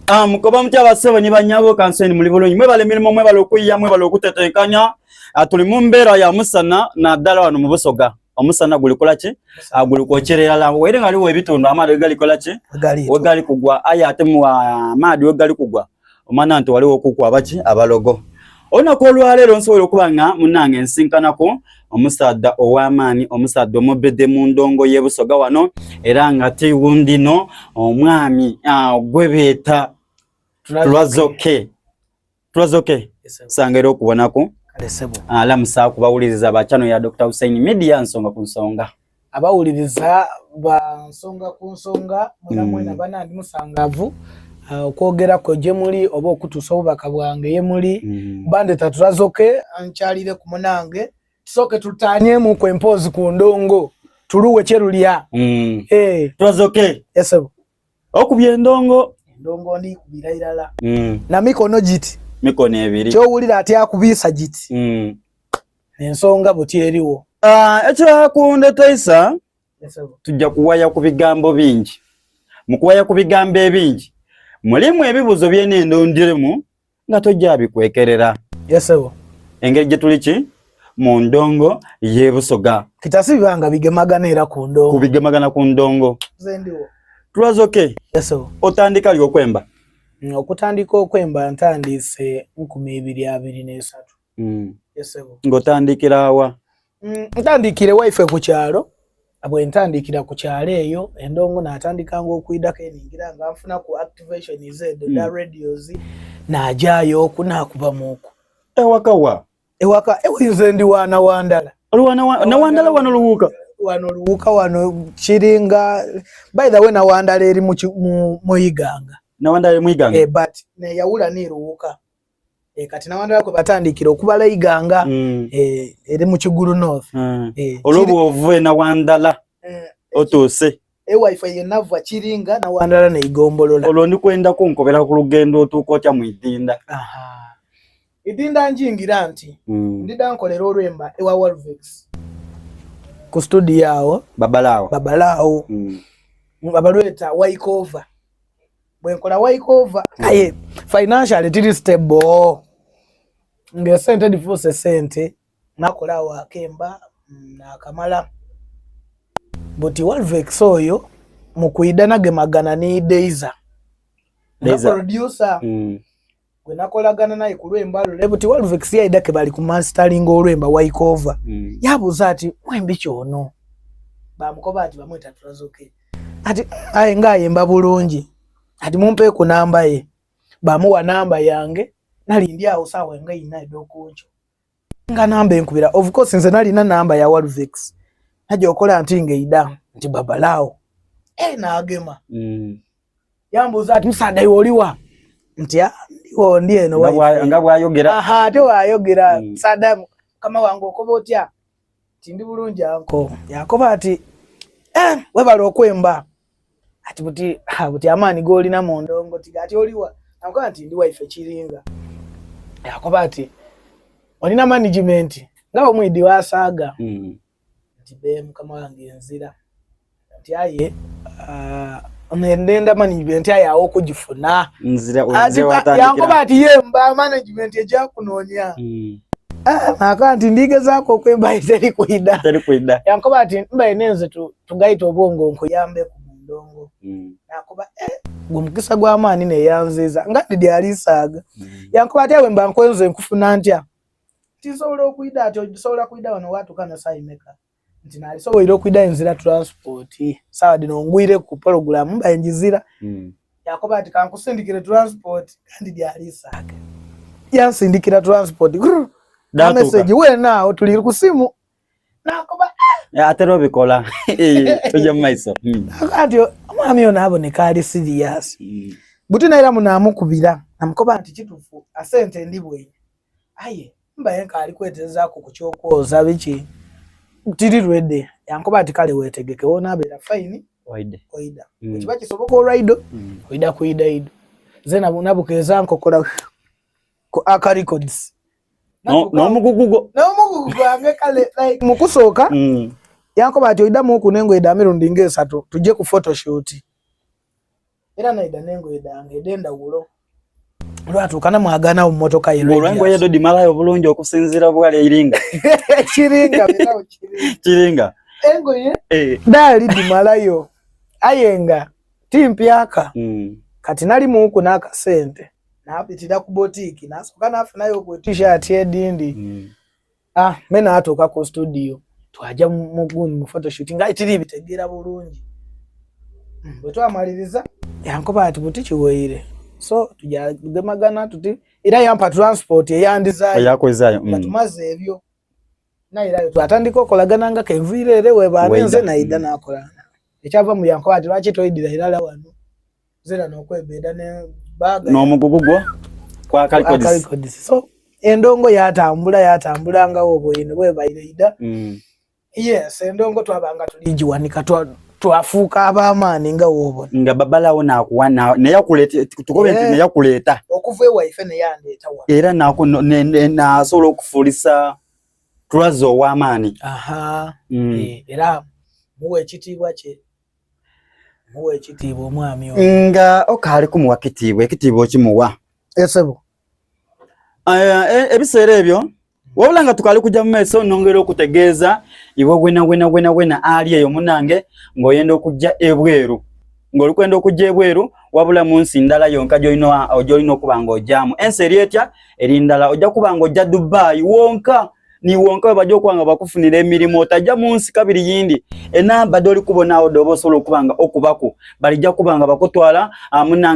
Ah, mukoba mutya basebo ni banyabo kanseni muli bulungi mwebale emirimu mwebale okuyiya mwebale okutetenkanya ah, tuli mu mbeera ya musana naddala wano mu busoga omusana guli kola ki ah, guli kwokyerera waire nga waliwo ebitundu amaadhi wegali kola ki wegali kugwa aye ate amaadhi wegali kugwa omanya nti waliwo okuku abaki abalogo olunaku olwaleero nsobola okuba nga munange nsinkanako omusaadha ow'amaani omusaadha omubede mu ndongo y'ebusoga wano era nga tiwundino omwami ah, gwe beeta tulazoke tulazoke sanga era okubonaku alamusa kubawuliriza ba channel ya Dr. Hussein Media nsonga ku nsonga abawuliriza ba nsonga ku nsonga mwena mwena mm. bana ndi musangavu uh, okwogerako gye muli oba okutuusa obubaka bwange ye muli mm. bande tatulazoke nkyalire ku munange tusooke tutanyemu ku empoozi ku ndongo tuluwe kyerulya mm. eh. tulazoke esebo okubye endongo endongo ndi kubira irala mm. na mikono giti mikono ebiri kyowulira ati akubiisa giti mm. ensonga buti eriwo ah, ekyakundetaisa tujja kuwaya ku bigambo bingi mu kuwaya ku bigambo ebingi mulimu ebibuzo byenendondiremu nga tojja bikwekerera yesebo engeri gye tuli ki mu ndongo y'ebusoga kitasi bibanga bigemagana era ku ndongo kubigemagana ku ndongo tulazoke yesebo otandika li okwemba mm, okutandika okwemba ntandiise 2023 mm. yesebo ng'otandikira wa mm, ntandikire waife ku kyalo bwe ntandikira ku kyalo eyo endongo natandikanga okwidako eningira nga nfuna ku activation ezo mm. da radios najayo oku nakubamuku ewaka wa ewaka ewe nze ndi wana wandala oli wana nawandala wano luwuka wano luwuka wano kiringa by the way nawandala eri mu mu Iganga nawandala eri mu Iganga eh but neyawula ni luwuka eh, kati nawandala kwe batandikira okubala Iganga mm. eh, eri mu Kigulu North mm. eh, olwobwovu nawandala eh, otuuse ewaife yenava kiringa nawandala neigombolola olwo ndikwenda kunkobera ku lugendo otuuka otya mu idinda idinda njingira nti mm. ndida nkolera olwemba ewa Walvex ku studio awo babalaawo babalaawo mm. abalweta waikova bwenkola waikova mm. aye financially tiri stable ng'esente difuuse sente nakola awo akemba mm, nakamala buti Walvex oyo mukwida nagemagana ni Deiza nga producer mm. gwe nakolagana naye ku lwemba lule buti Walvex yaida ke bali ku mastering olwemba waikova mm. yabuuza ati mwembi kyono bamukoba ati bamweta Tulazoke ati aye nga ayemba bulungi ati mumpe ku namba ye bamuwa namba yange nali ndi awo saawa nga ina ed'okunkyo nga namba enkubira of course nze nalina namba ya Walvex naja okola nti ngeida nti babalaawo eh naagema mm. yambuuza ati musaada iwe oliwa nti ah, ndiwo ndi eno nga bwayogera aha ate wayogera mm. musaada mukama wange okoba otya nti ndi bulungi anko yakoba ati eh, webale okwemba ati buti ha, buti amaani g'olina mu ndongo ti ati oliwa amukoba nti ndi waife kiringa yakoba ati olina management nga omwidi wasaaga mm. nti be mukama wange nzira nti aye uh, nenda management aye awo okugifuna yankoba ati ye mba management ejja kunoonya mm. ah, aka nti ndigezaako okwemba teri kwida yankoba ati mba enenze tugaita obwongo nkuyambeku mu ndongo mm. nakuba eh, gwe mukisa gw'amaani neyanziiza nga ndidi alisaaga mm. yankuba ati awe mba nkwenze nkufuna ntya nti nsobola okwida ati osobola kwida wano watuka no sayi meka nti nalisoboire okwida enzira transport sawa dino ngwire ku program mba enjizira mm. yakoba ati kankusindikire transport kandi dyalisaaga yansindikira transport na message we naawo tuli ku simu nakoba eh, ate lobikola eh, tojja mu maiso hmm. ati omwami ono aboneka ali serious hmm. buti naera munamukubira namukoba nti kitufu asente ndi bwenye aye mbaye nkaali kweterezaako ku kyokwoza biki tiri rwede yankoba ati kale wetegeke wonabeera fine oida mm. kiba kisoboka olwaido mm. oida kuida ido nze nabukeeza nkokola ku aka records n'omugugu gwo n'omugugu gwange kale like mu kusooka mm. yankoba ati oidamu oku nengoye dha mirundi ng'esatu tujje ku photoshoot. Era naidha n'engoye dhange edh'endhawulo. Olwatuuka namwagaanawo mu mmotoka ye Olwo engoye dho dhimalayo bulungi okusinziira bwali eiringa. Kiringa kiringa. Engoye eh. dhaali dhimalayo aye nga ti mpyaka. Mm. Kati nali muuku n'akasente naapitira ku botiiki nasooka nafunayo ku t-shirt edindi. Mm. Ah, me naatuuka ku studio twaja mu gundi mu photoshoot nga tiri bitegeera bulungi. Mm, bwe twamaliriza yankoba ati buti kiweire so tuja tugemagana tuti era yampa transport eyandizaayo eyakwezaayo nga mm. tumaze ebyo nairayo twatandika okolagana nga kenviire ere webaane nze naida mm. nakola ekyava mu yankoba ati lwaki toidira irala wano zera nokwebeda ne baga n'omugugu gwo kwa Records so endongo yatambula yatambula nga obwine bwebaire ida mm. yes endongo twabanga tuligiwanika twafuuka ab'amaani nga woobona nga babalawo nakuwa neyakuleeta tukobe nti eh. neyakuleeta okuva ewaife neyandeeta wa era nasobola okufuulisa tulaze ow'amaani aha mm. Eh, era muwa ekitiibwa kye muwa ekitiibwa omwami oyo nga okaali kumuwa kitiibwa ekitiibwa okimuwa esebo eh, eh, ebiseera ebyo wabula nga tukaali kujja mu maaso nongera okutegeeza iwe wena wena wena wena ali eyo munange ng'oyenda okujja ebweru ng'oli kwenda okujja ebweru wabula mu nsi ndala yonka gyolina okuba ng'ojyamu ensi eri etya eri ndala ojja kuba ng'ojja dubai wonka ni wonka webajja okuba nga bakufunira emirimu otajja mu nsi kabiri yindi enamba dholi kubona awo dhoba osobola okuba nga okubaku balijja kuba nga bakutwala ah, munange.